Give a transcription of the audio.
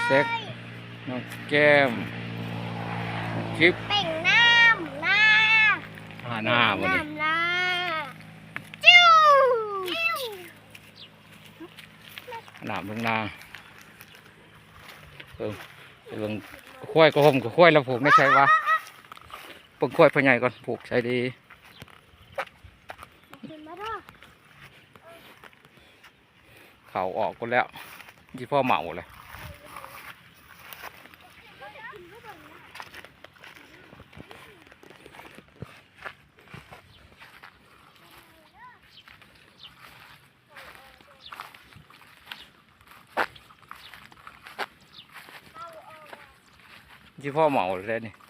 ເຊັກ ນ້ອງແກ້ມ ຄລິບ ເປັນນ້ຳນາ ອາ ນາ ເປັນນ້ຳນາ ນາ ເບິ່ງນາ ເບິ່ງ ເບິ່ງ ຄວາຍກໍຫົ່ມ ຄວາຍລະຜູກໃນໃສວະ? ເບິ່ງຄວາຍພໍ່ໃຫຍ່ກ່ອນ ຜູກໃສດີ? ເຂົ້າອອກພຸ້ນແລ້ວ ຊິພໍເໝົາແລ້ວ. ຊິພໍເໝົາແລ້ວນີ້.